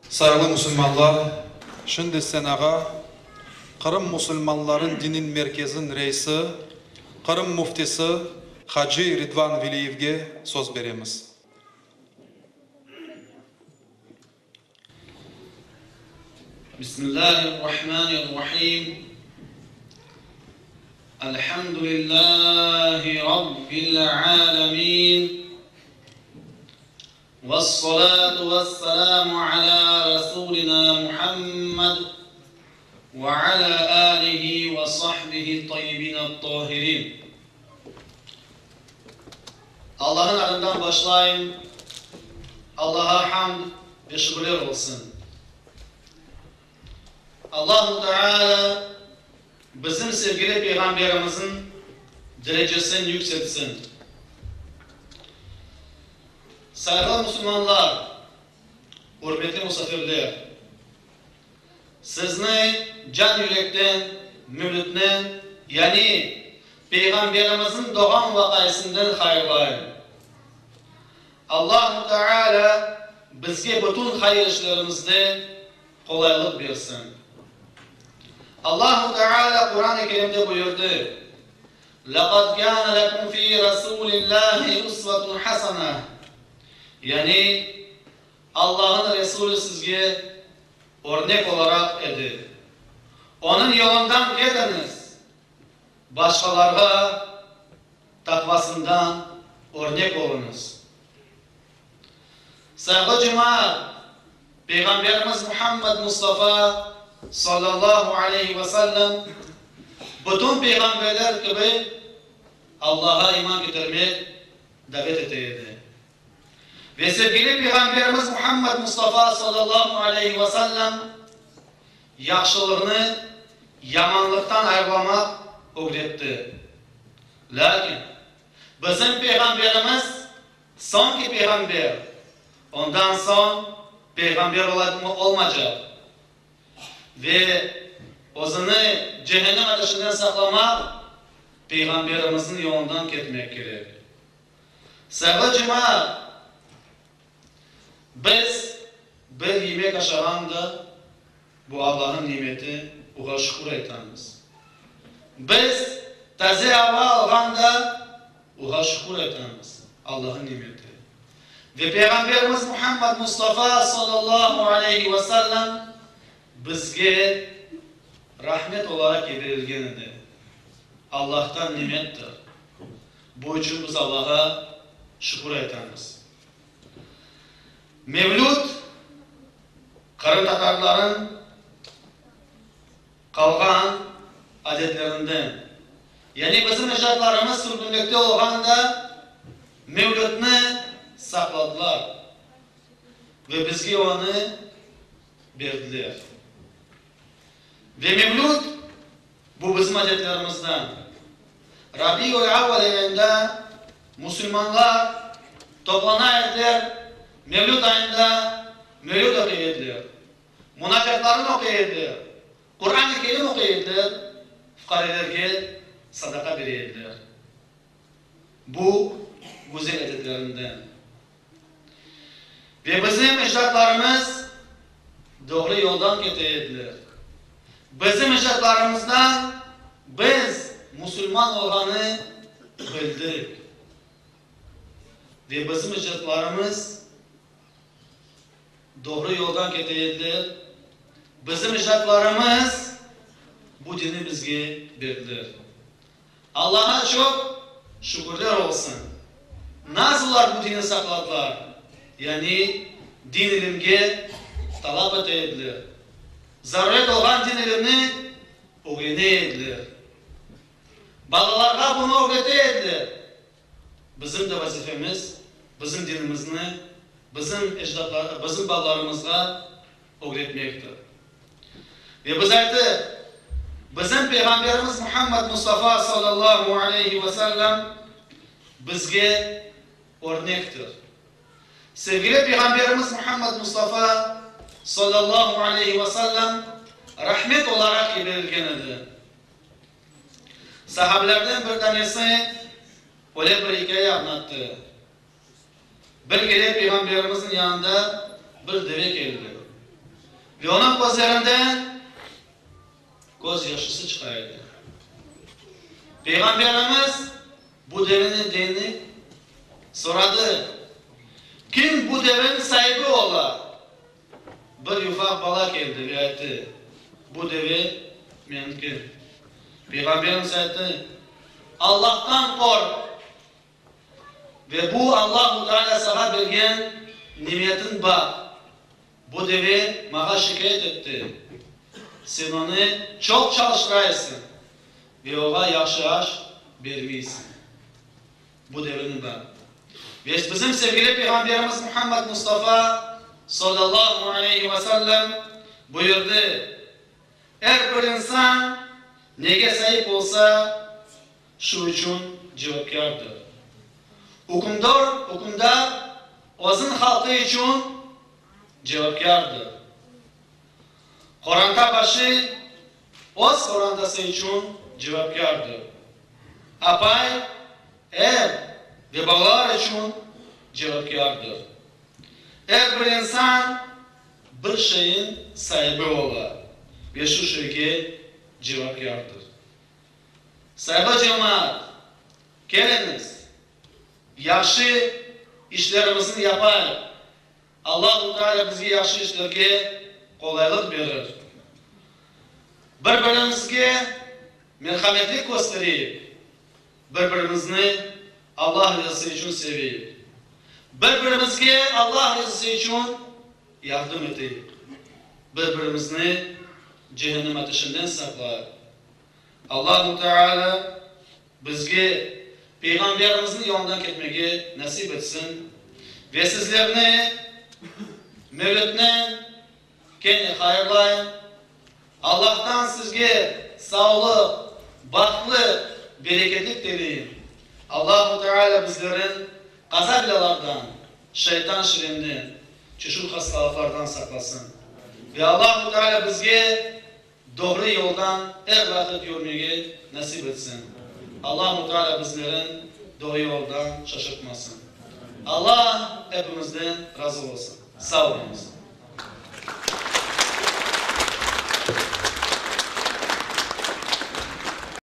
Sayğılı musulmanlar, şimdi stsenağa Qırım musulmanların diniy merkeziniñ reisi, Qırım müftisi hacı Ridvan Veliyevge söz beremiz. Bismillahirrahmanirrahim. Elhamdülillahi Rabbil alemin. Vessalatu vesselamu ala Rasulina Muhammed ve ala alihi ve sahbihi tayyibin tahirin. Allah'ın adından başlayım. Allah'a hamd ve şükürler olsun. Allahu Teala bizim sevgili Peyğamberimizin derecesini yükseltsin. Sayğılı musulmanlar, ürmetli musafirler, sizni can yürekten Mevlütnen, yani Peyğamberimizniñ doğğan vaqayasından hayırlayım. Allahu Teala bizge bütün hayır işlerimizde qolaylıq bersin. Allahu Teala Quran-ı Kerimde buyurdı, Laqad kâne lekum fî Rasûlillâhi usvetun haseneh, yani Allah'ın Resulü sizge örnek olaraq edi. Onıñ yolundan ketiñiz, başqalarğa taqvasından örnek oluñız. Sayğılı cemaat, Peyğamberimiz Muhammed Mustafa sallallahu aleyhi ve sellem bütün peyğamberler kibi Allah'a iman ketirmek davet ete edi. Ve sevgili Peyğamberimiz Muhammed Mustafa sallallahu aleyhi ve sellem yahşılığını yamanlıqtan ayırlamaq ögretti. Lâkin bizim Peyğamberimiz soñki peyğamber, ondan soñ peyğamber olmacaq ve özüni cehennem ateşinden saqlamaq Peyğamberimizniñ yolundan ketmek kerek. Sayğılı cemaat, biz bir yemek aşağanda, bu Allahnıñ nimeti, oğa şükür aytamız. Biz taze ava alğanda, oğa şükür aytamız, Allahnıñ nimeti. Ve Peyğamberimiz Muhammad Mustafa sallallahu aleyhi ve sellem bizge rahmet olaraq yiberilgen edi. Allahtan nimettir. Bu içün biz Allağa şükür aytamız. Mevlüt, qırımtatarların qalğan adetlerinden. Yani bizim ecdatlarımız sürgünlikte olğanda Mevlütni saqladılar ve bizge onı berdiler. Ve Mevlüt, bu bizim adetlerimizden. Rabiul-Avval ayında musulmanlar toplana ediler, Mevlüt ayında Mevlüt oquy ediler, munacatlarını oquy ediler, Quran-ı Kerim oquy ediler, fuqarelerge sadaqa bere ediler. Bu, güzel adetlerinden. Ve bizim ecdatlarımız doğru yoldan kete ediler. Bizim ecdatlarımızdan biz musulman olğanı bildik. Ve bizim ecdatlarımız doğru yoldan kete ediler. Bizim ecdatlarımız bu dini bizge berdiler. Allağa çoq şükürler olsun! Nasıllar bu dini saqladılar, yani din ilimge talap ete ediler, zaruret olğan din ilimni ögrene ediler, balalarğa bunı ögrete ediler. Bizim de vazifemiz, bizim dinimizni bizim ecdatlar, bizim balalarımızğa ögretmektir. Ve biz aytıq, bizim Peyğamberimiz Muhammed Mustafa sallallahu aleyhi ve sellem bizge örnektir. Sevgili Peyğamberimiz Muhammed Mustafa sallallahu aleyhi ve sellem rahmet olaraq yiberilgen edi. Sahabelerden bir tanesi öyle bir ikâye añlattı. Bir kere Peyğamberimizniñ yanında bir deve keldi. Ve onıñ közlerinden köz yaşısı çıqa edi. Peyğamberimiz bu deveni deni soradı, Kim bu deveniñ saibi ola? Bir yufaq bala keldi ve ayttı, Bu deve menimki. Peyğamberimiz ayttı, Allahtan qorq ve bu Allahu Teala saña bergen nimetin baq. Bu deve maña şikâyet etti, sen onı çoq çalıştıraysıñ ve oña yahşı aş bermeysiñ. Bu deveni baq. Ve bizim sevgili Peyğamberimiz Muhammed Mustafa, sallallahu aleyhi ve sellem, buyurdı, Er bir insan nege saip olsa, şu içün cevapkârdır. Ükümdar, ükümdar özüñ halqı içün cevapkârdır. Qoranta başı öz qorantası içün cevapkârdır. Apay ev ve balalar içün cevapkârdır. Er bir insan bir şeyin saibi ola ve şu şeyge cevapkârdır. Sayğılı cemaat, keliñiz, yahşı işlerimizni yapayıq, Allahu Teala bizge yahşı işlerge qolaylıq berir. Bir-birimizge merhametlik köstereyik, bir-birimizni Allah rızası içün seveyik, bir-birimizge Allah rızası içün yardım eteyik, bir-birimizni cehennem ateşinden saqlayıq. Allahu Teala bizge Peyğamberimizniñ yolundan ketmege nasip etsin ve sizlerni Mevlütnen kene hayırlayım. Allahtan sizge sağlıq, bahtlı, bereketlik tileyim. Allahu Teala bizlerin qaza-belâlardan, şeytan şirinden, çeşit hastalıqlardan saqlasın. Ve Allahu Teala bizge Doğru yoldan er vaqıt yürmege nasip etsin. Allahu Teala bizlerin doğru yoldan şaşırtmasın. Allah epimizden razı olsun. Sağ oluñız.